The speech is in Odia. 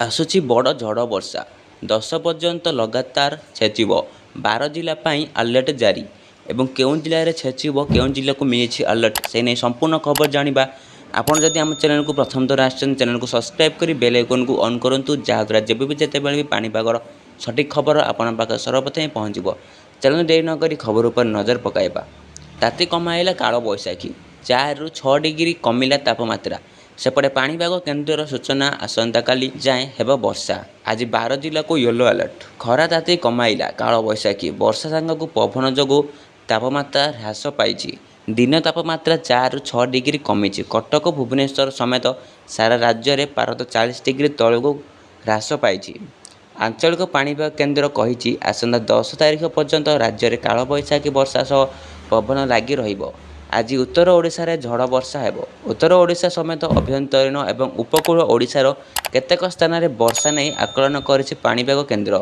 ଆସୁଛି ବଡ଼ ଝଡ଼ ବର୍ଷା। 10 ପର୍ଯ୍ୟନ୍ତ ଲଗାତାର ଛେଚିବ। 12 ଜିଲ୍ଲା ପାଇଁ ଆଲର୍ଟ ଜାରି। ଏବଂ କେଉଁ ଜିଲ୍ଲାରେ ଛେଚିବ, କେଉଁ ଜିଲ୍ଲାକୁ ମିଳିଛି ଆଲର୍ଟ, ସେ ନେଇ ସମ୍ପୂର୍ଣ୍ଣ ଖବର ଜାଣିବା। ଆପଣ ଯଦି ଆମ ଚ୍ୟାନେଲକୁ ପ୍ରଥମ ଥର ଆସିଛନ୍ତି, ଚ୍ୟାନେଲକୁ ସବସ୍କ୍ରାଇବ୍ କରି ବେଲ୍ ଆଇକନ୍କୁ ଅନ୍ କରନ୍ତୁ, ଯାହାଦ୍ୱାରା ଯେବେ ବି ଯେତେବେଳେ ବି ପାଣିପାଗର ସଠିକ୍ ଖବର ଆପଣଙ୍କ ପାଖରେ ସର୍ବପ୍ରଥମେ ପହଞ୍ଚିବ। ଚାଲନ୍ତୁ ଡେରି ନକରି ଖବର ଉପରେ ନଜର ପକାଇବା। ତାତି କମାଇଲା କାଳବୈଶାଖୀ, 4ରୁ 6 ଡିଗ୍ରୀ କମିଲା ତାପମାତ୍ରା। ସେପଟେ ପାଣିପାଗ କେନ୍ଦ୍ରର ସୂଚନା, ଆସନ୍ତାକାଲି ଯାଏଁ ହେବ ବର୍ଷା। ଆଜି 12 ଜିଲ୍ଲାକୁ ୟେଲୋ ଆଲର୍ଟ। ଖରା ତାତି କମାଇଲା କାଳବୈଶାଖୀ। ବର୍ଷା ସାଙ୍ଗକୁ ପବନ ଯୋଗୁଁ ତାପମାତ୍ରା ହ୍ରାସ ପାଇଛି। ଦିନ ତାପମାତ୍ରା 4ରୁ 6 ଡିଗ୍ରୀ କମିଛି। କଟକ, ଭୁବନେଶ୍ୱର ସମେତ ସାରା ରାଜ୍ୟରେ ପାରଦ 40 ଡିଗ୍ରୀ ତଳକୁ ହ୍ରାସ ପାଇଛି। ଆଞ୍ଚଳିକ ପାଣିପାଗ କେନ୍ଦ୍ର କହିଛି, ଆସନ୍ତା 10 ତାରିଖ ପର୍ଯ୍ୟନ୍ତ ରାଜ୍ୟରେ କାଳବୈଶାଖୀ ବର୍ଷା ସହ ପବନ ଲାଗି ରହିବ। ଆଜି ଉତ୍ତର ଓଡ଼ିଶାରେ ଝଡ଼ ବର୍ଷା ହେବ। ଉତ୍ତର ଓଡ଼ିଶା ସମେତ ଆଭ୍ୟନ୍ତରୀଣ ଏବଂ ଉପକୂଳ ଓଡ଼ିଶାର କେତେକ ସ୍ଥାନରେ ବର୍ଷା ନେଇ ଆକଳନ କରିଛି ପାଣିପାଗ କେନ୍ଦ୍ର।